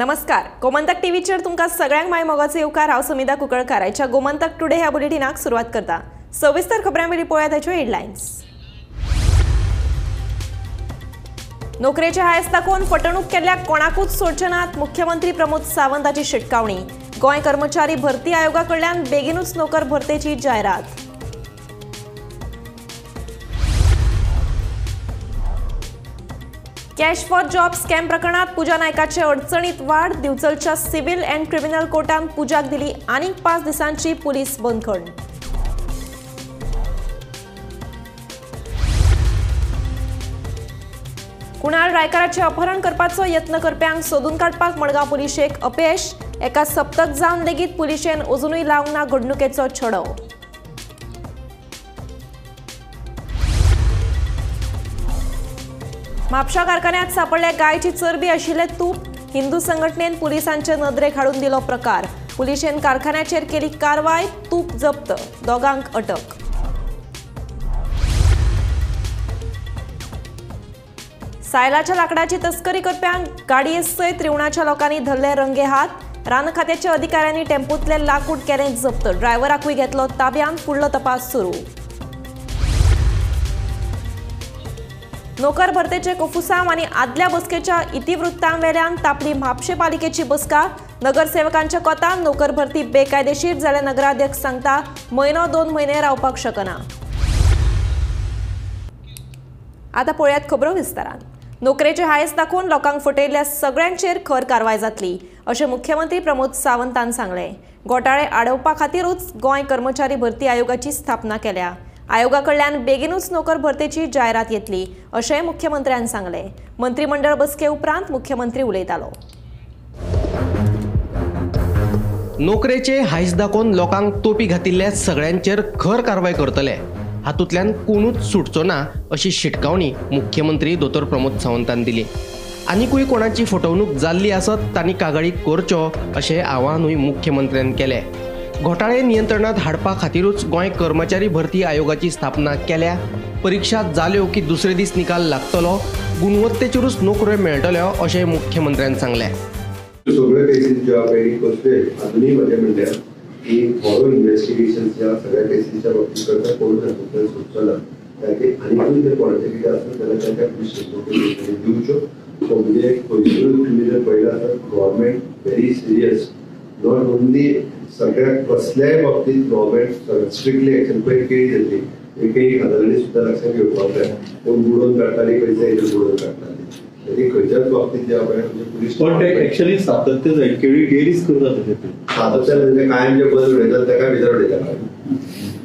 नमस्कार, गोमंतक टीव्हीचेर तुमकां सगळ्यांक my मोगाचो येवकार. हांव समिधा कुंकळकार. आयच्या गोमंतक टुडे ह्या बुलेटिनाक सुरवात करता. सविस्तर खबरां वेळी पळोवया ताच्यो हेडलायन्स. नोकरेचे हायस दाखोवन फटवणूक केल्ल्या कोणाकूच सोडचे नात, मुख्यमंत्री प्रमोद सावंताची शिटकावणी. गोंय कर्मचारी भरती आयोगा कडल्यान बेगीनूच नोकर भरतेची जायरात. कॅश फॉर जॉब स्कॅम प्रकरणात पूजा नायकाचे अडचणीत वाढ. दिवचलच्या सिव्हिल अँड क्रिमिनल कोर्टान पूजाक दिली आनीक 5 दिसांची पुलीस बंदखण. कुणाल रायकाराचे अपहरण करपाचो यत्न करप्यांक सोदून काडपाक मडगांव पुलिशेक अपेश. एका सप्तक जावन लेगीत पुलिशेन अजुनूय लावंक ना घडणुकेचो छडो. म्हापशा कारखान्यात सापडल्या गायची चरबी आशिल्ले तूप. हिंदू संघटनेन पुलिसांचे नदरेक हाडून दिलो प्रकार. पुलिशेन कारखान्याचेर केली कारवाय, तूप जप्त, दोगांक अटक. सायलाच्या लाकडाची तस्करी करप्यांक गाडये सयत रिवणाच्या लोकांनी धरले रंगे हात. रान खात्याच्या अधिकाऱ्यांनी टेम्पोतले लाकूड केलें जप्त. ड्रायव्हराकूय घेतलो ताब्यांत. फुडलो तपास सुरू. नोकर भरतेचे कोफुसांव आनी आदल्या बसकेच्या इतिवृत्तांवेल्यान तापली म्हापशे पालिकेची बसका. नगरसेवकांच्या कोतान नोकर भरती बेकायदेशीर जाल्यार नगराध्यक्ष सांगता म्हयनो 2 म्हयने रावपाक शकना. आता पळयात खबरो विस्तारान. नोकरेचे हायस दाखोवन लोकांक फटयल्ल्या सगळ्यांचेर खर कारवाय जातली अशें मुख्यमंत्री प्रमोद सावंतान सांगलें. घोटाळे आडोवपा खातीरूच गोंय कर्मचारी भरती आयोगाची स्थापना केल्या. आयोगा कडल्यान बेगीनूच नोकर भरतेची जायरात येतली अशेंय मुख्यमंत्र्यान सांगलें. मंत्रिमंडळ बसके उपरांत मुख्यमंत्री उलयतालो. नोकरेचे हायस दाखोवन लोकांक तोपी घातिल्ल्या सगळ्यांचेर खर कारवाय करतले, हातूंतल्यान कोणूच सुटचो ना अशी शिटकावणी मुख्यमंत्री दोतोर प्रमोद सावंतान दिली. आनिकूय कोणाची फटवणूक जाल्ली आसत तांणी कागाळी करच्यो अशें आवाहनूय मुख्यमंत्र्यान केलें. घोटाळे नियंत्रणात हाडपा खातीरूच गोंय कर्मचारी भरती आयोगाची स्थापना केल्या. परिक्षा जाल्यो की दुसरे दीस निकाल लागतलो, गुणवत्तेचेरूच नोकऱ्यो मेळटल्यो अशें मुख्यमंत्र्यान सांगलें. सगळे केसींच्या कसले अजूनही म्हजें म्हणल्यार की थोरो इन्व्हेस्टिगेशन ह्या सगळ्या केसींच्या बाबतीत करता कोण हातूंतल्यान सुटचो ना. त्या आनिकूय जर कोणाचें कितें आसत जाल्यार त्या त्या पुलीस स्टेशनार दिवच्यो. सो म्हणजे खंयसरूच तुमी जर पळयलें आसत government very serious, not only सगळ्या कसल्याय बाबतीत गव्हर्मेंट स्ट्रिक्टली एक्शन. पळय केळी जातली, केळी खाताली सुद्दां लक्षात घेवपाक जाय, कोण बुडोवन काडटाली पयशे हेजेर बुडोवन काडटाली. ती खंयच्याच बाबतीत जे पळय म्हणजे पुलीस पण ते एक्चुअली सातत्य जाय, केळी डेलीच करता तशें सातत्यान म्हणजे कायम जे बंद उडयतात ताका भितर उडयतात.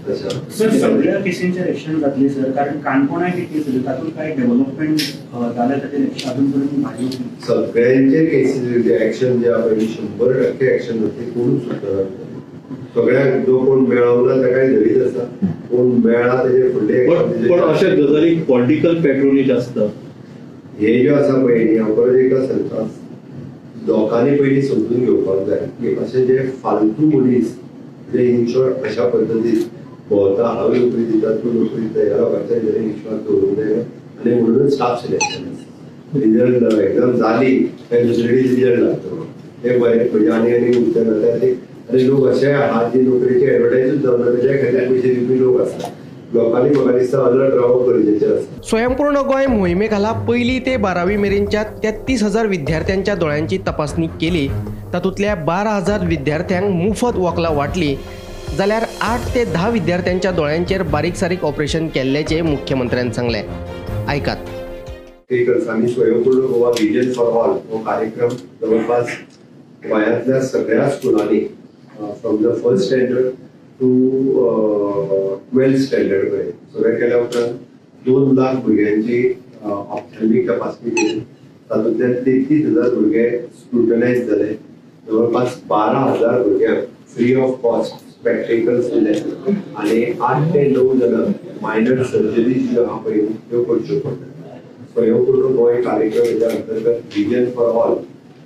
सर, सगळ्या केसींचेर एक्शन जातली सर, कारण काणकोणाय एक केस जाली तातूंत काय डेव्हलपमेंट जालें ताचेर एक्शन अजून पर्यंत भायर. सगळ्यांचे केसीस एक्शन जे आहा पळय 100% एक्शन जातली, कोणूच सुटना. सगळ्यांक जो कोण मेळना ताकाय धरीत आसा, कोण मेळ्ळा तेजे फुडले. पण अशा गजाली पॉलिटिकल पॅट्रोनेज आसता. हे ज्यो आसा पळय न्ही, हांव परत एकदां सांगता, लोकांनी पयलीं समजून घेवपाक जाय की अशे जे फालतू मनीस जे इन शॉर्ट अशा पद्दतीन भोंवता, हांव नोकरी दिता तूं नोकरी दिता, ह्या लोकांच्या हेजेर विश्वास दवरूंक जायना. आनी म्हणूनच स्टाफ सिलेक्शन रिजल्ट एक्झाम जाली काय दुसरे दीस रिजल्ट लागतलो, हे बरें म्हणजे आनी आनी उरचें ना. त्या खातीर आनी लोक अशे आहा जी नोकरेची एडवर्टायजूच जावना तेज्या खातीर पयशे दिवपी लोक आसा. लोकांनी म्हाका दिसता अलर्ट रावप गरजेचें आसा. स्वयंपूर्ण गोंय मोहिमे खाला 1 ते 12 मेरेनच्या 33,000 विद्यार्थ्यांच्या दोळ्यांची तपासणी केली. तातूंतल्या 12,000 विद्यार्थ्यांक मुफत वखदां वांटली जाल्यार 8 ते 10 विद्यार्थ्यांच्या दोळ्यांचेर बारीक सारीक ऑपरेशन केल्ल्याचें मुख्यमंत्र्यान सांगलें. आयकात. आमी स्वयंपूर्ण गोवा विजन फॉर ऑल हो कार्यक्रम जवळपास गोंयांतल्या सगळ्या स्कुलांनी from the first standard to 12th standard मेरेन सगळें केल्या उपरांत 2 लाख भुरग्यांची ऑप्थॅल्मीक तपासणी केली. तातूंतल्यान 33,000 भुरगे स्क्रुटनायज जाले. जवळपास 12,000 भुरग्यांक फ्री ऑफ कॉस्ट स्पेक्टेकल्स दिले आनी 8 ते 9 जाणांक मायनर सर्जरीज ज्यो आहा पळय त्यो करच्यो पडटा. स्वयंपूर्ण गोंय कार्यक्रम हेच्या अंतर्गत विजन फॉर ऑल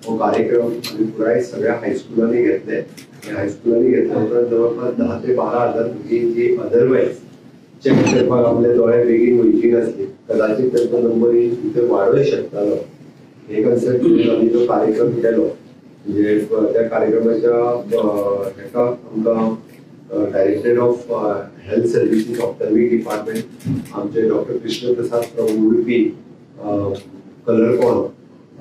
हो कार्यक्रम आमी पुराय सगळ्या हायस्कुलांनी घेतले. आनी हायस्कुलांनी घेतल्या उपरांत जवळपास 10 ते 12,000 भुरगीं जी अदरवायज चॅक करपाक आपले दोळे बेगीन वयची नासली, कदाचित तांचो नंबर भितर वाडोय शकतालो. हे कन्सेप्ट आमी जो कार्यक्रम केलो म्हणजे त्या कार्यक्रमाच्या हेका आमकां directorate of health services ophthalmic department आमचे डॉक्टर कृष्ण प्रसाद प्रभू उडपी कलरकॉन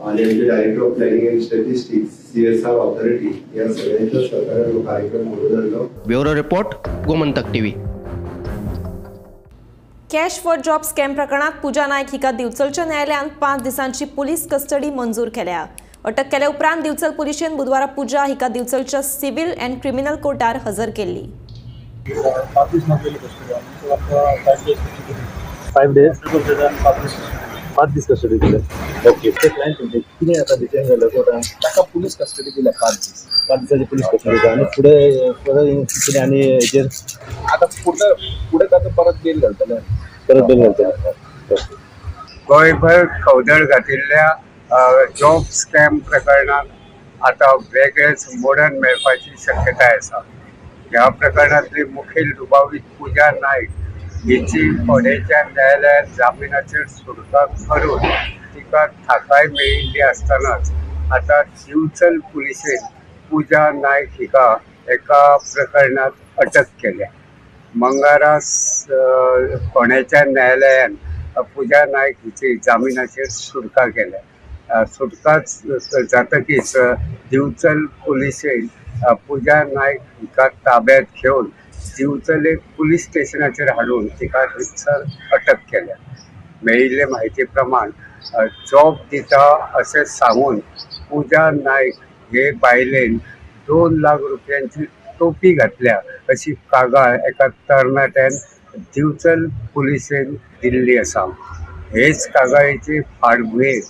आनी आमचे director of planning and statistics CSR authority ह्या सगळ्यांच्या सहकार्यान हो कार्यक्रम घडोवन हाडलो. Bureau report, Gomantak TV. Cash for job scam प्रकरणात पूजा नायक हिका दिवचलच्या न्यायालयान 5 दिसांची पुलीस कस्टडी मंजूर केल्या. अटक केल्या उपरांत दिवचल पुलिशेन बुधवारा पूजा हिका दिवचलच्या सिव्हिल अँड क्रिमिनल कोर्टार हजर केल्ली. 5 days 5 दीस कस्टडी दिले. ओके, ते क्लायंट कितें आतां डिटेन जालो कोर्टान ताका पुलीस कस्टडी दिल्या 5 दीस. 5 दिसांची पुलीस कस्टडी आनी फुडें परत कितें आनी हेजेर आतां फुडें ताका परत बेल घालतले. परत बेल घालतले. गोंयभर खवदळ घातिल्ल्या जॉब स्कॅम प्रकरणात आतां वेगळेच मोडण मेळपाची शक्यताय आसा. ह्या प्रकरणांतली मुखेल दुबावीत पूजा नायक हिची फोंडेच्या न्यायालयान जामिनाचेर सुटका करून तिका थाकाय मेळिल्ली आसतनाच आतां दिवचल पुलिशेन पूजा नायक हिका एका प्रकरणांत अटक केल्या. मंगळारा फोंडेच्या न्यायालयान पूजा नायक हिची जामिनाचेर सुटका केल्या. सुटका जातकीच दिवचल पुलिशेन पूजा नायक हिका ताब्यात घेवन दिवचले पुलीस स्टेशनाचेर हाडून तिका थंयसर अटक केल्या. मेळिल्ले म्हायती प्रमाण जॉब दिता अशें सांगून पूजा नायक हे बायलेन 2 लाख रुपयांची टोपी घातल्या अशी कागाळ एका तरणाट्यान दिवचल पुलिशेन दिल्ली आसा. हेच कागाळीचे फाटभुंयेर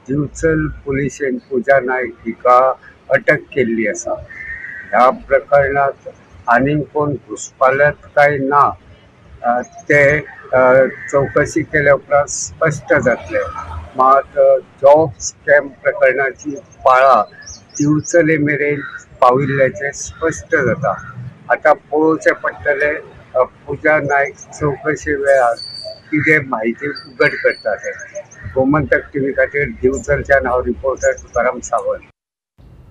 दिवचल पुलिशेन पूजा नायक हिका अटक केल्ली आसा. ह्या प्रकरणांत आनीक कोण घुस्पाल्यात काय ना ते चवकशी केल्या उपरांत स्पश्ट जातले. मात जॉब स्कॅम प्रकरणाची पाळां दिवचले मेरेन पाविल्ल्याचें स्पश्ट जाता. आतां पळोवचें पडटलें पूजा नायक चवकशे वेळार कितें म्हायती उगड करता तें. गोमंतक टीव्ही खातीर दिवचलच्यान हांव रिपोर्टर तुकाराम सावंत.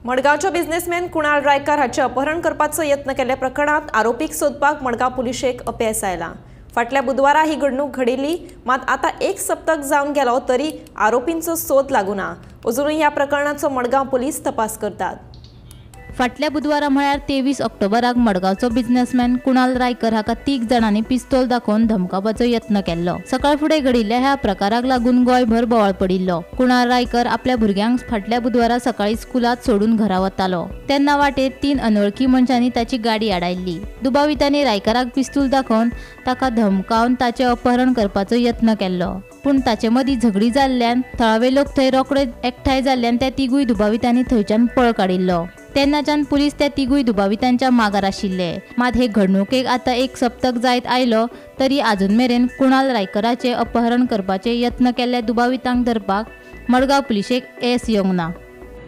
मडगांवचो बिझनेसमॅन कुणाल रायकार हाचें अपहरण करपाचो यत्न केल्ल्या प्रकरणांत आरोपीक सोदपाक मडगांव पुलिशेक अपेस आयलां. फाटल्या बुधवारा ही घडणूक घडिल्ली, मात आतां 1 सप्तक जावन गेलो तरी आरोपींचो सोद लागूना. अजुनूय ह्या प्रकरणाचो मडगांव पुलीस तपास करतात. फाटल्या बुधवारा म्हळ्यार 23 ऑक्टोबराक मडगांवचो बिझनेसमॅन कुणाल रायकर हाका 3 जाणांनी पिस्तोल दाखोवन धमकावपाचो यत्न केल्लो. सकाळ फुडें घडिल्ल्या ह्या प्रकाराक लागून गोंयभर बोवाळ पडिल्लो. कुणाल रायकर आपल्या भुरग्यांक फाटल्या बुधवारा सकाळी स्कुलांत सोडून घरा वतालो तेन्ना वाटेर 3 अनवळखी मनशांनी ताची गाडी आडायल्ली. दुबावितांनी रायकराक पिस्तूल दाखोवन ताका धमकावन ताचें अपहरण करपाचो यत्न केल्लो. पूण ताचे मदीं झगडी जाल्ल्यान थळावे लोक थंय रोखडे एकठांय जाल्ल्यान त्या 3 दुबावितांनी थंयच्यान पळ काडिल्लो. तेन्नाच्यान पुलीस त्या 3 दुबावितांच्या मागार आशिल्ले. मात हे घडणुकेक आतां 1 सप्तक जायत आयलो तरी आजून मेरेन कुणाल रायकराचे अपहरण करपाचे यत्न केल्ल्या दुबावितांक धरपाक मडगांव पुलिशेक येस येवंक ना.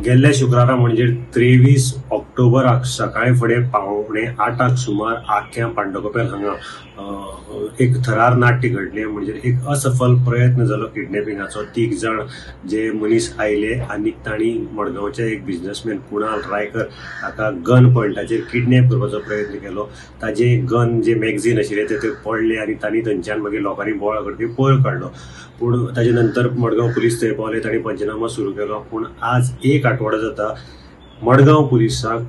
गेल्ल्या शुक्रारा म्हणजे 23 ऑक्टोबराक सकाळी फुडें 7:45 सुमार आख्या पांडकोपेल हांगा एक थरार नाट्य घडलें. म्हणजे एक असफल प्रयत्न जालो किडनॅपिंगाचो. 3 जाण जे मनीस आयले आनी तांणी मडगांवचे एक बिझनेसमॅन कुणाल रायकर हाका गन पॉयंटाचेर किडनॅप करपाचो प्रयत्न केलो. ताजे गन जे मॅगझीन आशिल्ले ते पडले आनी तांणी थंयच्यान मागीर लोकांनी बोवाळ करपी पळ काडलो. पूण ताजे नंतर मडगांव पुलीस थंय पावले, तांणी पंचनामा सुरू केलो. पूण आज 1 आठवडो जाता मडगांव पुलिसाक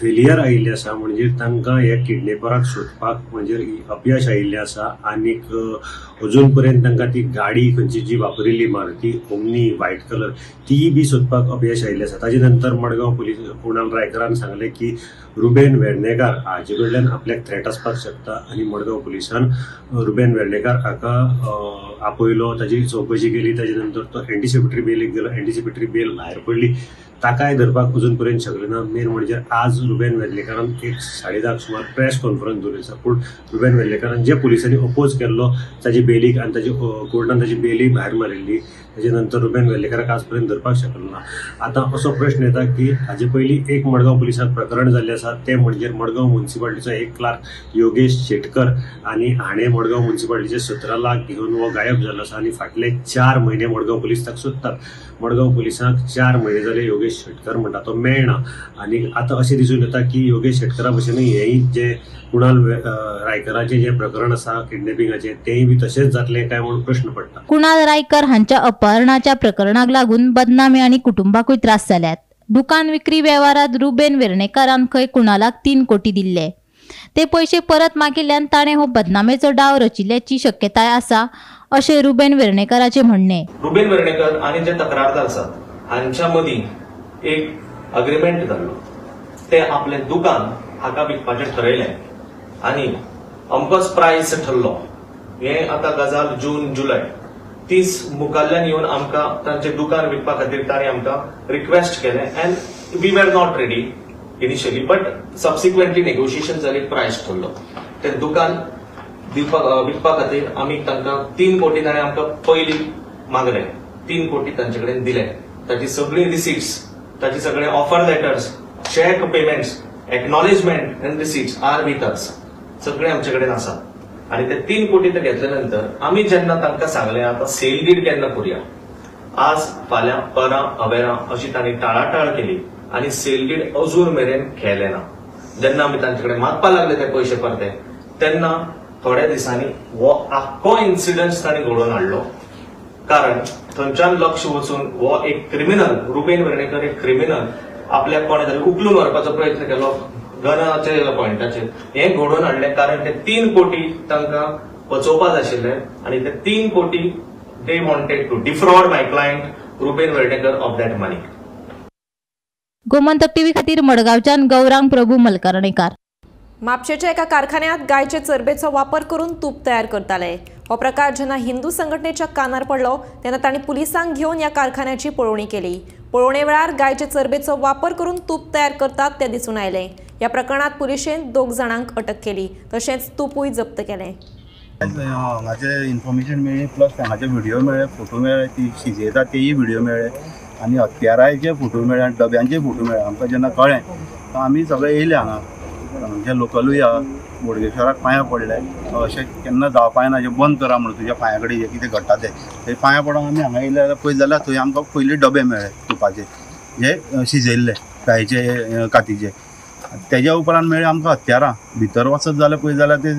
फेलियर आयिल्लें आसा. म्हणजे तांकां ह्या किडनॅपराक सोदपाक म्हणजे अपयश आयिल्लें आसा. आनीक अजून पर्यंत तांकां ती गाडी खंयची जी वापरिल्ली मारुती ओमनी व्हायट कलर तीय बी सोदपाक अपयश आयिल्लें आसा. ताजे नंतर मडगांव पुलीस कुणाल रायकरान सांगलें की रुबेन वेर्णेकार हाजे कडल्यान आपल्याक थ्रेट आसपाक शकता आनी मडगांव पुलिसान रुबेन वेर्णेकार हाका आपयलो, ताजी चवकशी केली. ताजे नंतर तो एंटिसिपेटरी बेलीक गेलो. एंटिसिपेटरी बेल भायर पडली, ताकाय धरपाक अजून पर्यंत शकले ना. मेन म्हणजे आज रुबेन वेर्लेकारान एक 10:30 सुमार प्रेस कॉन्फरन्स दवरली आसा. पूण रुबेन वेर्लेकारान जे पुलिसांनी अपोज केल्लो ताजी बेलीक आनी ताजी कोर्टान ताजी बेली भायर मारिल्ली. ताजे नंतर रुबेन वेर्लेकाराक आज पर्यंत धरपाक शकलो ना. आतां असो प्रश्न येता की हाजे पयलीं एक मडगांव पुलिसांत प्रकरण जाल्लें आसा तें म्हणजे मडगांव म्युनिसिपालिटीचो एक क्लार्क योगेश शेटकर आनी हाणें मडगांव म्युनिसिपालिटीचे 17 लाख घेवन हो गायब जाल्लो आसा आनी फाटले 4 म्हयने मडगांव पुलीस ताका सोदतात. मडगांव पुलिसांक 4 म्हयने जाले योगेश योगेश शेटकर म्हणटा तो मेळना आनी आतां अशें दिसून येता की योगेश शेटकरा भशेन हेंय जें कुणाल रायकराचें जें प्रकरण आसा किडनॅपिंगाचें तेंय बी तशेंच जातलें काय म्हणून प्रश्न पडटा. कुणाल रायकर हांच्या अपहरणाच्या प्रकरणाक लागून बदनामी आनी कुटुंबाकूय त्रास जाल्यात. दुकान विक्री वेव्हारात रुबेन वेर्णेकारान खंय कुणालाक 3 कोटी दिल्ले, ते पयशे परत मागिल्ल्यान ताणें हो बदनामेचो डाव रचिल्ल्याची शक्यताय आसा अशें रुबेन वेर्णेकाराचें म्हणणें. रुबेन वेर्णेकर आनी जे तक्रारदार आसात हांच्या मदीं एक अग्रीमेंट जाल्लो, ते आपलें दुकान हाका विकपाचें ठरयलें आनी अमकोच प्रायस ठरलो. हें आतां गजाल जून जुलय 30 मुखाल्ल्यान येवन आमकां तांचें दुकान विकपा खातीर तांणी आमकां रिक्वेस्ट केलें and we were not ready initially, but subsequently negotiation जाली, प्रायस ठरलो. तें दुकान दिवपाक विकपा खातीर आमी तांकां 3 कोटी ताणें आमकां पयलीं मागले, 3 कोटी तांचे कडेन दिले. ताची सगळी रिसिट्स, ताची सगळे offer letters, cheque payments, acknowledgement and receipts are with us, सगळे आमचे कडेन आसा. आनी ते 3 कोटी ते घेतले नंतर आमी जेन्ना तांकां सांगलें आतां सेल डीड केन्ना करुया, आज फाल्यां परां अवेरां अशी तांणी टाळाटाळ केली आनी सेल डीड अजून मेरेन केलें ना. जेन्ना आमी तांचे कडेन मागपाक लागले ते पयशे परते, तेन्ना थोड्या दिसांनी हो आख्खो इन्सिडंट तांणी घडोवन हाडलो. कारण थंयच्यान लक्ष वचून हो एक क्रिमिनल रुबेन वेर्णेकर एक क्रिमिनल आपल्याक कोणें तरी उखलून व्हरपाचो प्रयत्न केलो गनाच्या पॉयंटाचेर, हें घडोवन हाडलें. कारण ते 3 कोटी तांकां पचोवपाक जाय आशिल्ले आनी ते 3 कोटी they wanted to defraud my client Ruben Vernekar of that money. Gomantak TV खातीर मडगांवच्यान गौरांग प्रभू मलकर्णेकार. म्हापशेच्या एका कारखान्यात गायचे चरबेचो वापर करून तूप तयार करताले. हो प्रकार जेन्ना हिंदू संघटनेच्या कानार पडलो तेन्ना तांणी पुलिसांक घेवन ह्या कारखान्याची पळोवणी केली. पळोवणे वेळार गायचे चरबेचो वापर करून तूप तयार करतात तें दिसून आयलें. ह्या प्रकरणात पुलिशेन 2 जाणांक अटक केली, तशेंच तूपूय जप्त केलें. हांगाचे इन्फॉर्मेशन मेळ्ळी, प्लस हांगाचे व्हिडिओ मेळ्ळे, फोटो मेळ्ळे, ती शिजयता तेय व्हिडिओ मेळ्ळे आनी हत्याराचे फोटो मेळ्ळे आनी डब्यांचे फोटो मेळ्ळे. आमकां जेन्ना कळ्ळें आमी सगळे येयले हांगा, जे लोकलूय आहा बोडगेश्वराक पांयां पडले, अशें केन्ना जावपा ना, जें बंद करा म्हणून तुज्या पांया कडेन जें कितें घडटा तें थंय पांयां पडोन आमी हांगा येयले जाल्यार पळयत जाल्यार थंय आमकां पयलीं डबे मेळ्ळे तुपाचे जे शिजयल्ले गायचे कातीचे. तेज्या उपरांत मेळ्ळे आमकां हत्यारां. भितर वचत जाल्यार पळयत जाल्यार ते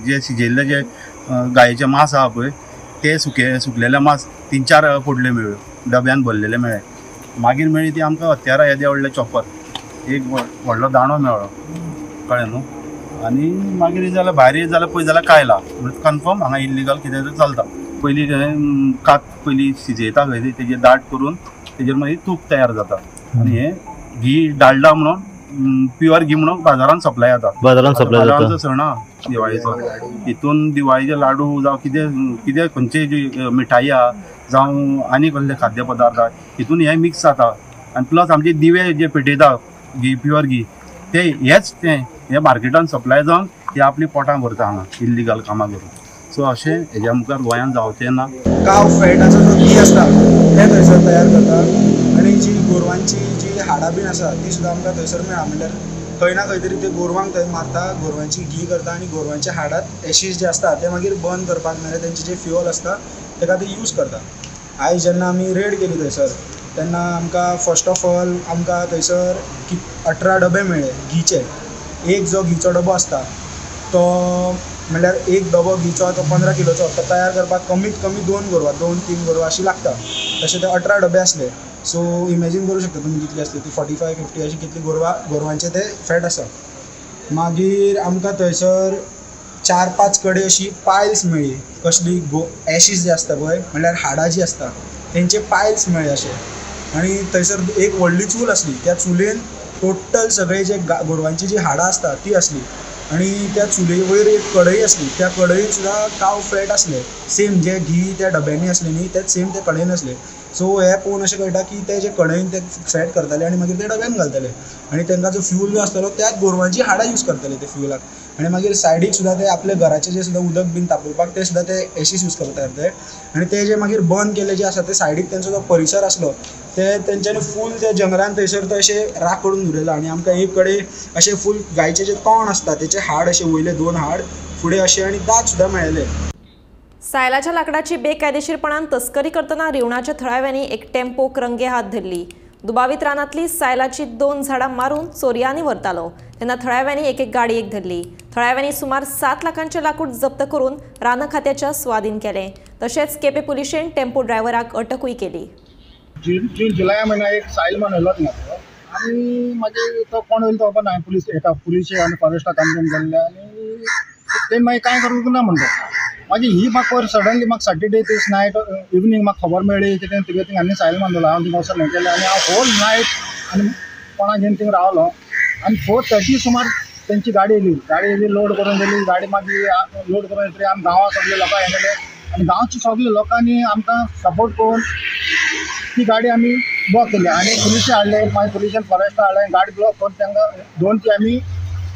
जे शिजयल्ले जे गायेचे मांस आहा पळय ते सुकलेले मांस 3-4 पोटल्यो मेळ्ळ्यो, डब्यान भरलेले मेळ्ळे. मागीर मेळ्ळी ती आमकां हत्यारां, येदे व्हडले चॉपर, एक व्हडलो दांडो मेळ्ळो, कळ्ळें न्हू. आनी मागीर जाल्यार भायर येत जाल्यार पळयत जाल्यार कायला म्हणजे कन्फर्म हांगा इल्लिगल कितें तरी चलता. पयलीं कात पयलीं शिजयता खंय तेजेर दाट करून तेजेर मागीर तूप तयार जाता आनी हें घी डालडा म्हणून प्युअर घी म्हणून बाजारान सप्लाय जाता. बाजारान सप्लाय जाता. बाजारांचो सण आहा दिवाळीचो, हितून दिवाळीचे लाडू जावं कितें कितें खंयचे जी मिठाई आहा जावं आनी कसले खाद्य पदार्थ आहा हितून हें मिक्स जाता. आनी प्लस आमचे दिवे जे पेटयता घी प्युअर घी ते हेच तें हे मार्केटान सप्लाय जावन हे आपली पोटां भरता हांगा इल्लिगल कामां करून. सो अशें हेज्या मुखार गोंयांत जावचें ना. काव फॅटाचो जो घी आसता तें थंयसर तयार करता आनी जी गोरवांची जी हाडां बीन आसा ती सुद्दां आमकां थंयसर मेळ्ळा. म्हणल्यार खंय ना खंय तरी ते गोरवांक थंय मारता, गोरवांची घी करता आनी गोरवांच्या हाडांत एशीज जे आसता ते मागीर बर्न करपाक नाजाल्यार तेंचे जे फ्युअल आसता तेका ते यूज करता. आयज जेन्ना आमी रेड केली थंयसर तेन्ना आमकां फर्स्ट ऑफ ऑल आमकां थंयसर 18 डबे मेळ्ळे घीचे. एक जो घीचो डबो आसता तो म्हणल्यार एक डबो घीचो तो 15 किलोचो, तो तयार करपाक कमीत कमी 2 गोरवां 2-3 गोरवां अशीं लागता. तशें ते 18 डबे आसले. सो इमेजीन करूं शकता तुमी कितली आसली ती, 45-50 अशी कितली गोरवांचे ते फॅट आसा. मागीर आमकां थंयसर 4-5 कडेन अशी पायल्स मेळ्ळी, कसली एशीज जे आसता पळय म्हणल्यार हाडां जी आसता तेंचे पायल्स मेळ्ळे अशे. आनी थंयसर एक व्हडली चूल आसली, त्या चुलीन टोटल सगळे जे गोरवांची जी हाडां आसता ती आसली आनी त्या चुली वयर एक कढई आसली, त्या कढईन सुद्दां काव फॅट आसले, सेम जे घी त्या डब्यांनी आसले न्ही तेच सेम ते कढईन आसले. सो हें पळोवन अशें कळटा की ते जे कढईन ते फॅट करताले आनी मागीर ते डब्यान घालताले आनी तांकां जो फ्यूल जो आसतालो त्याच गोरवांची हाडां यूज करताले ते फ्युलाक. आनी मागीर सायडीक सुद्दां ते आपल्या घराचें जें सुद्दां उदक बीन तापोवपाक ते सुद्दां ते एशीस यूज करताले ते. आनी ते जे मागीर बर्न केले जे आसा ते सायडीक तेंचो जो परिसर आसलो ते तेंच्यांनी फूल त्या जंगलान थंयसर ते अशें राख करून दवरिल्लो आनी आमकां एक कडेन अशें फूल गायचें जें तोंड आसता तेचें हाड अशें वयले 2 हाड फुडें अशें आनी दांत सुद्दां मेळ्ळे. सायलाच्या लाकडाची बेकायदेशीरपणान तस्करी करतना रिवणाच्या थळाव्यांनी एक टेम्पोक रंगे हात धरली. दुबावीत रानांतली सायलाची 2 झाडां मारून चोरयांनी व्हरतालो तेन्ना थळाव्यांनी एक गाडयेक धरली. थळाव्यांनी सुमार 7 लाखांचे लाकूड जप्त करून रान खात्याच्या स्वाधीन केलें. तशेंच केपें पुलिशेन टेम्पो ड्रायव्हराक अटकूय केली. जून जुलय म्हयन्याक एक सायल मानवलोच ना आनी मागीर तो कोण वयलो तो खबर ना. पुलीस एका पुलिशे आनी फॉरेस्टाक कंप्लेन केल्ले आनी ते मागीर कांय करूंक ना म्हणटा. मागीर ही म्हाका खबर सडनली म्हाका सॅटर्डे दीस नायट इवनींग म्हाका खबर मेळ्ळी की तें तुगे थिंग आनी सायल मानवलो. हांव थिंग वचोन हें केलें आनी हांव होल नायट आनी कोणाक घेवन थिंग रावलो आनी 4:30 सुमार तेंची गाडी येयली. गाडी येयली लोड करून दिली. गाडी मागीर लोड करून येतरी आमी गांवां सगळे लोकांक हें केलें आनी गांवच्या सगळे लोकांनी आमकां सपोर्ट करून ती गाडी आमी ब्लॉक केली आनी पुलिशे हाडले. मागीर पुलिशेन फॉरेस्ट हाडले, गाडी ब्लॉक करून तांकां 2 ती आमी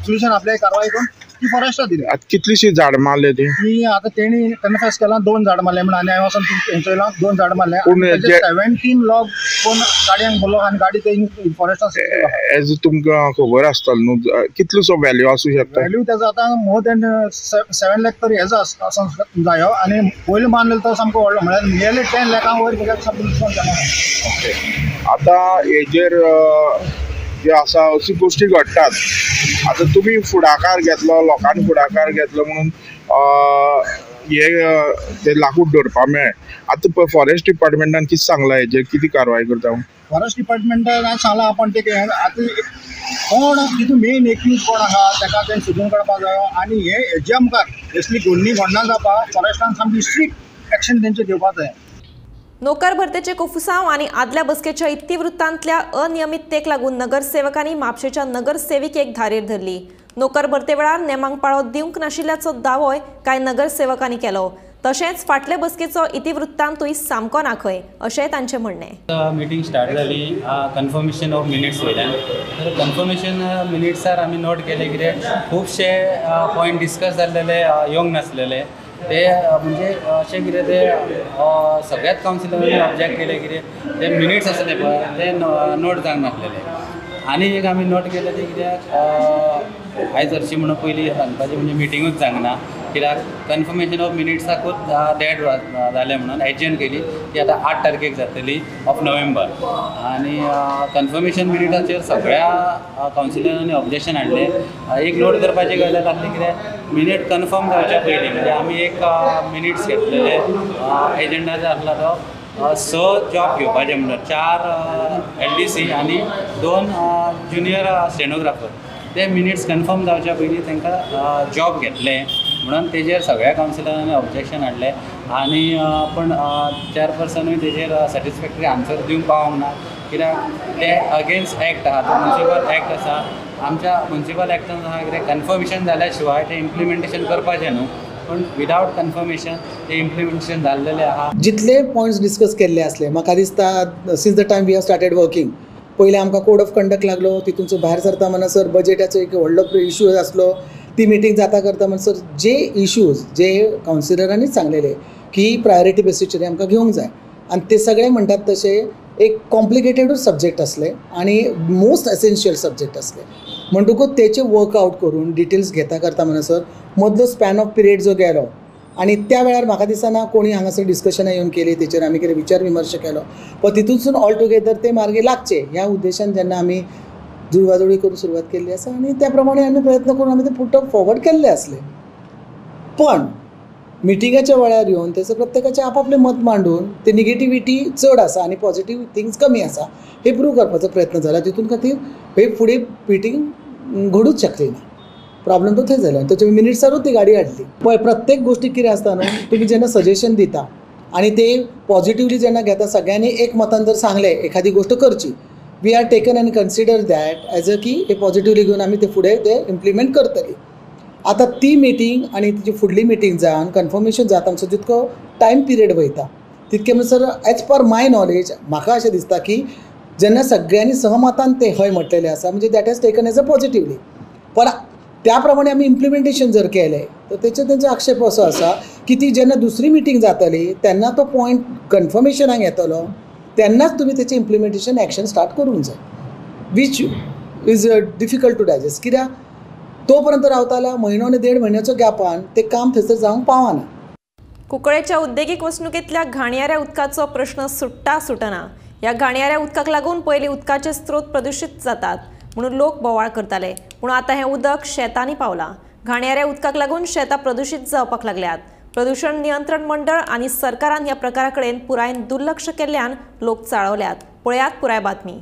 पुलिशेन आपले कारवाय करून ती फॉरेस्टाक दिली. आतां कितलीशीं झाडां मारले ती? ती आतां तेणी कन्फेस केलां 2 झाडां मारले म्हणून आनी हांवें वचोन चोयलां 2 झाडां मारले. पूण 17 लॉग कोण गाडयांक भरलो आनी गाडी ते फॉरेस्टाक. एज तुमकां खबर आसतलो न्हू कितलोसो व्हॅल्यू आसूं शकता? व्हॅल्यू तेजो आतां मोर दॅन 7 लाख तरी हेजो आसूंक जायो आनी पयलो मारलेलो तो सामको व्हडलो म्हळ्यार नियरली 10 लाखां वयर सामको लुकसाण जालां. ओके, आतां हेजेर जे आसा अशी गोश्टी घडटात. आतां तुमी फुडाकार घेतलो, लोकांनी फुडाकार घेतलो म्हणून हे ते लाकूड दवरपा मेळ्ळें. आतां फॉरेस्ट डिपार्टमेंटान कितें सांगलां हेजेर कितें कारवाय करता? फॉरेस्ट डिपार्टमेंटान सांगलां आपण ते आतां कोण तितून मेन एक्यूज कोण आहा ताका तें सोदून काडपाक जायो आनी हे हेज्या मुखार असली घडणी घडना जावपाक फॉरेस्टान सामकी स्ट्रिक्ट एक्शन तेंचेर घेवपाक जाय. नोकर भरतेचे कोफुसांव आनी आदल्या बसकेच्या इतिवृत्तांतल्या अनियमिततेक लागून नगरसेवकांनी म्हापशेच्या नगरसेविकेक धारेर धरली. नोकर भरते वेळार नेमांक पाळो दिवंक नाशिल्ल्याचो दावोय कांय नगरसेवकांनी केलो. तशेंच फाटले बसकेचो इतिवृत्तांतूय सामको ना खंय अशें तांचें म्हणणें. मिटींग स्टार्ट जाली कन्फर्मेशन ऑफ मिनिट्स वयल्यान. तर कन्फर्मेशन मिनिट्सार आमी नोट केले कितें खुबशे पॉयंट डिस्कस जाल्लेले येवंक नासलेले ते म्हणजे अशें कितें ते सगळ्याच कावन्सिलरांनी ऑब्जेक्ट केले कितें ते मिनिट्स आसले पळय ते नोट जावंक नासलेले. आनी एक आमी नोट केलें तें कित्याक आयज हरशीं म्हणून पयलीं सांगपाचें म्हणजे मिटिंगूच जावंक ना कित्याक कन्फर्मेशन ऑफ मिनिट्साकूच डेट जालें म्हणून एडजर्न केली ती आतां 8 तारखेक जातली ऑफ नोव्हेंबर. आनी कन्फर्मेशन मिनिटाचेर सगळ्या कावन्सिलरांनी ऑब्जेक्शन हाडलें. एक नोट करपाची गजाल आसली कितें मिनीट कन्फर्म जावच्या पयलीं म्हणजे आमी एक मिनिट्स घेतलेले एजंडा जो आसला तो 6 जॉब घेवपाचे म्हणून 4 LDC आनी 2 ज्युनियर स्टेनोग्राफर. ते मिनिट्स कन्फर्म जावच्या पयलीं तांकां जॉब घेतले म्हणून तेजेर सगळ्या कावन्सिलरांनी ऑब्जेक्शन हाडलें आनी पूण चेअरपर्सनूय तेजेर सॅटिस्फॅक्टरी आन्सर दिवंक पावोंक ना कित्याक ते अगेन्स्ट एक्ट आहा, तो म्युनिसिपल एक्ट आसा. आमच्या म्युनिसिपल एक्टान आहा कितें कन्फर्मेशन जाल्या शिवाय तें इम्प्लिमेंटेशन करपाचें न्हू, पूण विदावट कन्फर्मेशन तें इम्प्लिमेंटेशन जाल्लेलें आहा. जितले पॉयंट्स डिस्कस केल्ले आसले म्हाका दिसता since the time we have started working पयलें आमकां कोड ऑफ कंडक्ट लागलो, तितूनचो भायर सरता म्हणसर बजेटाचो एक व्हडलो इशू आसलो, ती मिटींग जाता करता म्हणसर जे इशूज जे कावन्सिलरांनीच सांगलेले की प्रायोरिटी बेसीसचेर आमकां घेवंक जाय आनी ते सगळे म्हणटात तशें एक कॉम्प्लिकेटेडूच सब्जेक्ट आसले आनी मोस्ट एसेन्शियल सब्जेक्ट आसले म्हणटकूच तेचे वर्कआवट करून डिटेल्स घेता करता म्हणसर मदलो स्पॅन ऑफ पिरियड जो गेलो आनी त्या वेळार म्हाका दिसना कोणी हांगासर डिस्कशनां येवन केली तेचेर आमी कितें विचार विमर्श केलो पण तितूनसून ऑल टुगेदर ते मार्गे लागचे ह्या उद्देशान जेन्ना आमी जुळवाजुळी करून सुरवात केल्ली आसा आनी त्या प्रमाणे आमी प्रयत्न करून आमी ते पुट अप फॉरवर्ड केल्ले आसले. पण मिटिंगाच्या वेळार येवन तेचो प्रत्येकाचें आपापलें मत मांडून ते निगेटिविटी चड आसा आनी पॉजिटीव थिंग्स कमी आसा हे प्रूव करपाचो प्रयत्न जाला. तितून खातीर हे फुडें मिटींग घडूच शकली ना, प्रॉब्लम तो थंय जालो. ताच्या मिनिट्सारूच ती गाडी हाडली. पळय प्रत्येक गोश्टीक कितें आसता न्हू, तुमी जेन्ना सजेशन दिता आनी ते पॉजिटिवली जेन्ना घेता सगळ्यांनी एक मतान जर सांगलें एखादी गोश्ट करची, we are taken and consider that as a की हे पॉजिटिवली घेवन आमी ते फुडें ते इम्प्लिमेंट करतली. आतां ती मिटींग आनी तिची फुडली मिटींग जावन कन्फर्मेशन जाता म्हणसर जितको टायम पिरियड वयता तितके म्हणसर एज पर माय नॉलेज म्हाका अशें दिसता की जेन्ना सगळ्यांनी सहमतान ते हय म्हटलेलें आसा म्हणजे that has taken as a positively. पण त्या प्रमाणे आमी इम्प्लिमेंटेशन जर केलें तर तेचेर तेंचो आक्षेप असो आसा की ती जेन्ना दुसरी मिटींग जातली तेन्ना तो पॉयंट कन्फर्मेशनाक येतलो तेन्नाच तुमी तेचें इम्प्लिमेंटेशन एक्शन स्टार्ट करूंक जाय, which is difficult to digest. कित्याक तो पर्यंत रावताला म्हयनो आनी देड म्हयन्याचो गॅपान तें काम थंयसर जावंक पावना. कुंकळेच्या उद्देगीक वसणुकेंतल्या घाणयाऱ्या उदकाचो प्रश्न सुट्टा सुटना. ह्या घाणयाऱ्या उदकाक लागून पयलीं उदकाचे स्रोत प्रदूषित जातात म्हणून लोक बोवाळ करताले, पूण आतां हें उदक शेतांनी पावलां। घाणयाऱ्या उदकाक लागून शेतां प्रदूषित जावपाक लागल्यात। प्रदूषण नियंत्रण मंडळ आनी सरकारान ह्या प्रकारा कडेन पुरायेन दुर्लक्ष केल्ल्यान लोक चाळवल्यात। पळयात पुराय बातमी।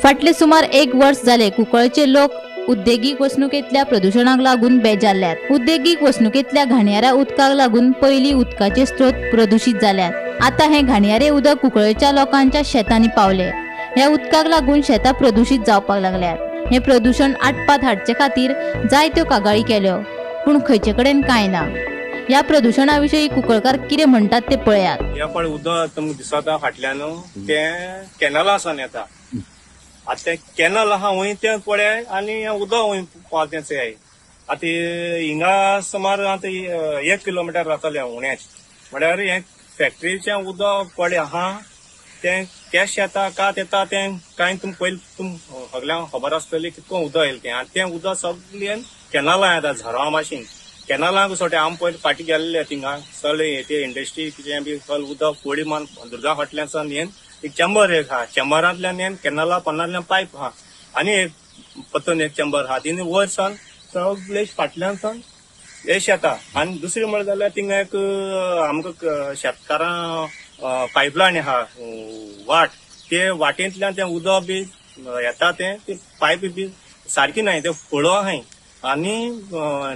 फाटले सुमार एक वर्स जाले कुंकळचे लोक उद्देगीक वसणुकेंतल्या प्रदूषणाक लागून बेजारल्यात। उद्देगीक वसणुकेंतल्या घाणयाऱ्या उदकाक लागून पयलीं उदकाचे स्रोत प्रदूषित जाल्यात। आतां हें घाणयारें उदक कुंकळच्या लोकांच्या शेतांनी पावले। ह्या उदकाक लागून शेतां प्रदूषित जावपाक लागल्यात। हें प्रदूषण आटपात हाडचे खातीर जायत्यो कागाळी केल्यो, पूण खंयचे कडेन कांय ना। ह्या प्रदूषणा विशीं कुंकळकार कितें म्हणटात ते पळयात। ह्या पळय उदक तुमकां दिसता फाटल्यान तें कॅनल आसा येता। आतां तें कॅनल आहा वंय तें पळय आनी उदक वंय पावता तें। आतां हिंगा सुमार आतां 1 किलोमिटर जातलें उणेच, म्हळ्यार हें फॅक्टरीचें उदक पळय आहा तें कॅश येता कात येता तें कांय तुमकां पयलीं तुमकां सगल्यांक खबर आसतली कितको उदक येयलें तें। आनी तें उदक सगळें कॅनलां येता झरा माशीन कॅनलांक सोटे आमी पयलीं फाटीं गेल्ले थिंगा सगळे ते इंडस्ट्री कितें बी सगळें उदक पोळी मान दुर्गा फाटल्यान सावन येवन एक चेंबर एक आहा, चेंबरांतल्यान येवन कॅनला पोंदांतल्यान पायप आहा आनी एक परतून एक चेंबर आहा, तिनी वयर सावन सगळे फाटल्यान सावन हे शेतां। आनी दुसरें म्हणलें जाल्यार थिंगा एक आमकां शेतकारां पायपलायन आहा वाट, ते वाटेंतल्यान तें उदक बी येता तें ती पायप बी सारकी नाय, ते फळो आहाय आनी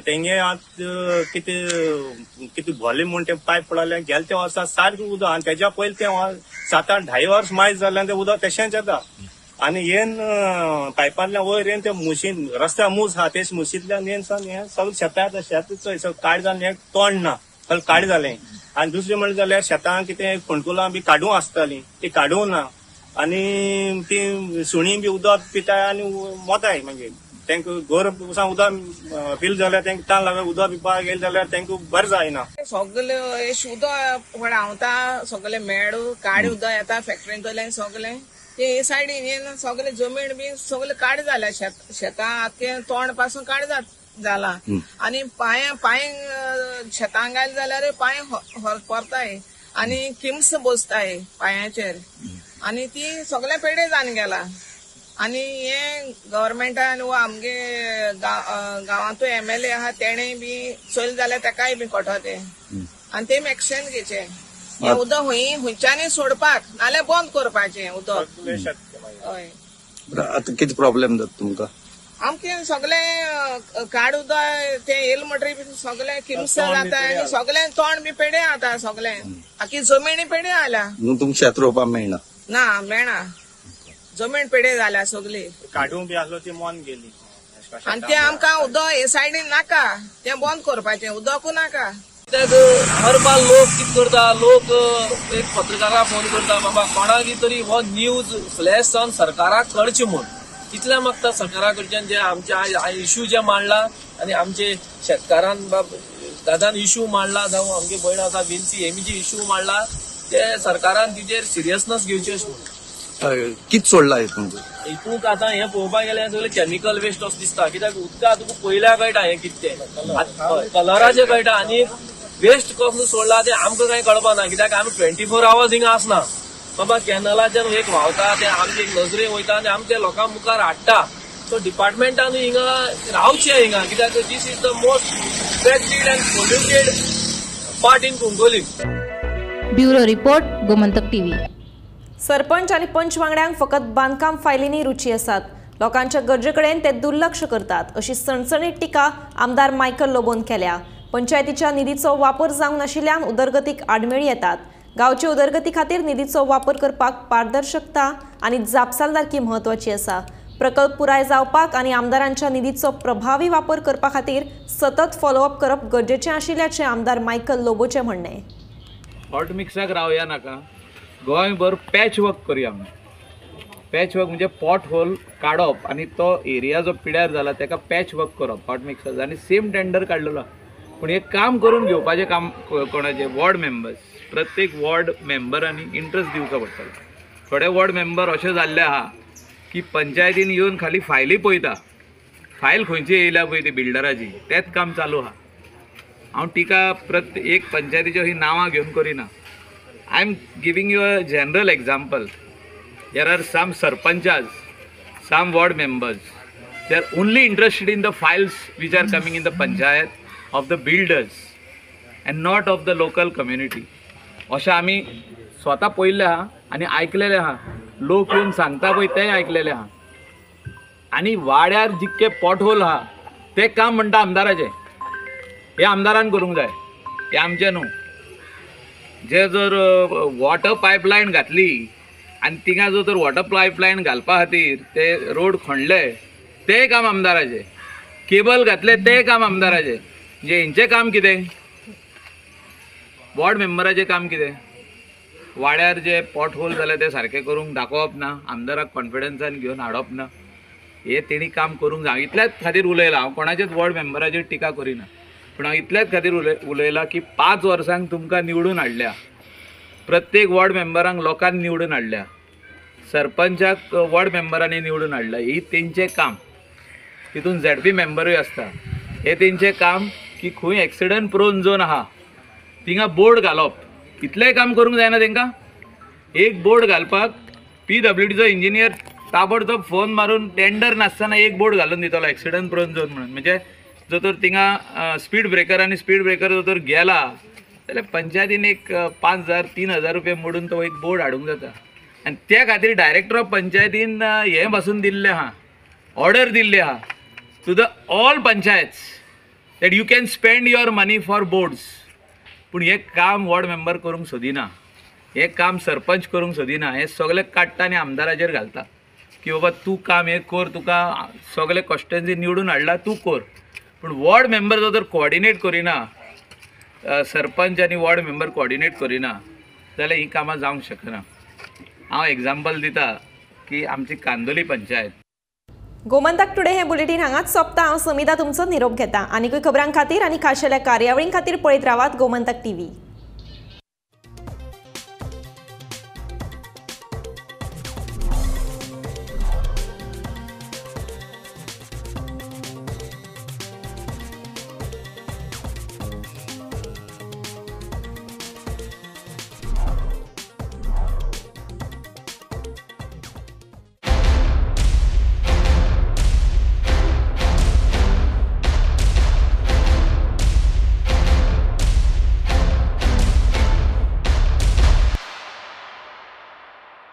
तेंगे आतां कितें कितें भरलें म्हूण तें पायप पडलें गेले ते वर्सा सारकें उदक आनी तेज्या पयलीं तें 7-8 धा वर्स मायज जाल्यान तें उदक तशेंच येता। आनी येन पायपांतल्यान वयर येन ते मुशीन रस्त्या मूस आहा तेच मुशींतल्यान येन सावन हें सगळें शेतां येता, शेत चोय सगळें काळें जावन हें तोंड ना, सगळें काळें जालें। आनी दुसरें म्हणलें जाल्यार शेतां कितें फोंडकुलां बी काडूंक आसतालीं ती काडूंक ना आनी ती सुणीं बी उदक पिताय आनी मोताय, मागीर तांकां गोर उदक पिल जाल्यार तांकां तान लागता, उदक पिवपाक गेलें जाल्यार तांकां बरें जायना। सगळे उदक व्हांवता, सगळे मेळ काळें उदक येता फॅक्टरींतल्यान सगळें ते हे सायडीन येवन सगळे जमीन बी सगळे काळें जाल्या, शेतां आख्खें तोंड पासून काळें जाला आनी पांय पांय शेतां घायले जाल्यार पांय परताय आनी किम्स बसताय पांयाचेर आनी ती सगळें पेडे जावन गेला। आनी हे गव्हर्मेंटान वा आमगे गांवांतूय एमएलए आहा तेणें बी चोयलें जाल्यार तेकाय बी कळटा तें आनी तेमी एक्शन घेवचें। हें उदक खंय खंयच्यानी सोडपाक नाल्यार बंद करपाचें उदक। हय, आतां कितें प्रॉब्लेम जाता तुमकां? आमकां सगळें काड उदक तें येयलें म्हणटकीर सगळें किमस जाता आनी सगळें तोंड बी पेडे जाता, सगळें आखी जमिनी पेडे जाल्या। तुमकां शेत रोवपाक मेळना? ना मेळना, जमीन पेडे जाल्या सगळी, काडूंक बी आसलो ती मोन गेली आनी तें आमकां उदक हे सायडीन नाका, तें बंद करपाचें, उदकूय नाका। कित्याक हर बार लोक कितें करता, लोक एक पत्रकाराक फोन करता बाबा कोणाक तरी हो न्यूज फ्लॅश जावन सरकाराक कळचें म्हूण, इतलें मागता सरकारा कडच्यान जे आमचे इश्यू जे मांडला आनी आमचे शेतकारान बाब दादान इश्यू मांडला जावं आमगे भयण आसा विन्सी हेमी जे इश्यू मांडला ते सरकारान तिचेर सिरियसनेस घेवची अशें म्हणून। कितें सोडला हितून? हितूंक आतां हें पळोवपाक गेल्यार सगळें केमिकल वेस्ट असो दिसता, कित्याक उदका तुका पयल्या कळटा हें कितें तें, कलराचें कळटा आनी वेस्ट कसलो सोडला तें आमकां कांय कळपा ना, कित्याक आमी 24 आवर्स हिंगा आसना। बाबा कॅनलाच्यान एक व्हांवता तें आमचे नजरेक वयता आनी आमच्या लोकां मुखार हाडटा, सो डिपार्टमेंटान हिंगा रावचें हिंगा, कित्याक this is the most affected and polluted part in Cuncolim. Bureau report, Gomantak TV. Sarpanch आनी पंच वांगड्यांक फकत बांदकाम फायलींनी रुची आसात, लोकांच्या गरजे कडेन ते दुर्लक्ष करतात अशी सणसणीत टिका आमदार मायकल लोबोन केल्या। पंचायतीच्या निधीचो वापर जावंक नाशिल्ल्यान उदरगतीक आडमेळी येतात। गांवचे उदरगती खातीर निधीचो वापर करपाक पारदर्शकता आनी जापसालदारकी म्हत्वाची आसा। प्रकल्प पुराय जावपाक आनी आमदारांच्या निधीचो प्रभावी वापर करपा खातीर सतत फॉलोअप करप गरजेचें आशिल्ल्याचें आमदार मायकल लोबोचें म्हणणें। हॉट मिक्साक रावया नाका, गोंयभर पॅच वर्क करूया आमी। पॅच वर्क म्हणजे पॉट होल काडप आनी तो एरिया जो पिड्यार जाला ताका पॅच वर्क करप हॉट मिक्साचो, आनी सेम टेंडर काडलेलो। पूण हें काम करून घेवपाचें काम कोणाचें? वॉर्ड मेंबर्स, प्रत्येक वॉर्ड मेंबरांनी इंट्रस्ट दिवचो पडटलो। थोडे वॉर्ड मेंबर अशें जाल्ले आहा की पंचायतीन येवन खाली फायली पळयता, फायल खंयची येयल्या पळय ती बिल्डराची, तेंच काम चालू आहा। हांव टिका प्रत्येक एक पंचायतीच्यो ही नांवां घेवन करिना, I am giving you a general example. There are some sarpanchas, some ward members, they are only interested in the files which are coming in the panchayat of the builders and not of the local community. अशें आमी स्वता पळयल्लें आहा आनी आयकलेलें आहा, लोक येवन सांगता पळय तेंय आयकलेलें आहा. आनी वाड्यार जितके पोटहोल आहा तें काम म्हणटा आमदाराचें, हें आमदारान करूंक जाय, हें आमचें न्हू. जे जर वॉटर पायपलायन घातली आनी थिंगा जर तर वॉटर पायपलायन घालपा खातीर ते रोड खणले तें काम आमदाराचें, केबल घातले तें काम आमदाराचें. म्हणजे हेंचें काम कितें, वॉर्ड मेंबराचें काम कितें? वाड्यार जे पोट होल जाले ते सारकें करूंक दाखोवप ना, आमदाराक कॉन्फिडन्सान घेवन हाडप ना, हे तेणी काम करूंक जाय. इतल्याच खातीर उलयलां हांव, कोणाचेच वॉर्ड मेंबराचेर टिका करिना, पूण हांव इतल्याच खातीर उलयलां की 5 वर्सांक तुमकां निवडून हाडल्या, प्रत्येक वॉर्ड मेंबरांक लोकांनी निवडून हाडल्या, सरपंचाक वॉर्ड मेंबरांनी निवडून हाडल्या, ही तेंचें काम. तितून झेडपी मेंबरूय आसता. हें तेंचें काम की खंय एक्सिडंट प्रोन झोन आहा थिंगा बोर्ड घालप, इतलेंय काम करूंक जायना तेंकां. एक बोर्ड घालपाक पीडब्ल्यूडीचो इंजिनियर ताबडतोब फोन मारून टेंडर नासतना एक बोर्ड घालून दितलो एक्सिडंट प्रोन झोन म्हणून. म्हणजे जर तर थिंगा स्पीड ब्रेकर आनी स्पीड ब्रेकर जर तर गेला जाल्यार पंचायतीन एक 5,000 3,000 रुपये मोडून तो एक बोर्ड हाडूंक जाता. आनी त्या खातीर डायरेक्टर ऑफ पंचायतीन हें पासून दिल्लें आहा, ऑर्डर दिल्ली आहा to the all panchayats that you can spend your money for boards. पूण हें काम वॉर्ड मेंबर करूंक सोदिना, हें काम सरपंच करूंक सोदिना, हें सगळें काडटा आनी आमदाराचेर घालता की बाबा तूं काम हें कर, तुका सगळे कॉन्स्टिट्युएन्सी निवडून हाडला तूं कर. पूण वॉर्ड मेंबर जर तर कोऑर्डिनेट करिना, सरपंच आनी वॉर्ड मेंबर कोऑर्डिनेट करिना जाल्यार हीं कामां जावंक शकना. हांव एग्जाम्पल दिता की आमची कांदोली पंचायत. गोमंतक टुडे हे बुलेटीन हांगाच सोंपता. हांव समिता तुमचो निरोप घेता. आनीकूय खबरां खातीर आनी खाशेल्या कार्यावळीं खातीर पळयत रावात गोमंतक टीव्ही.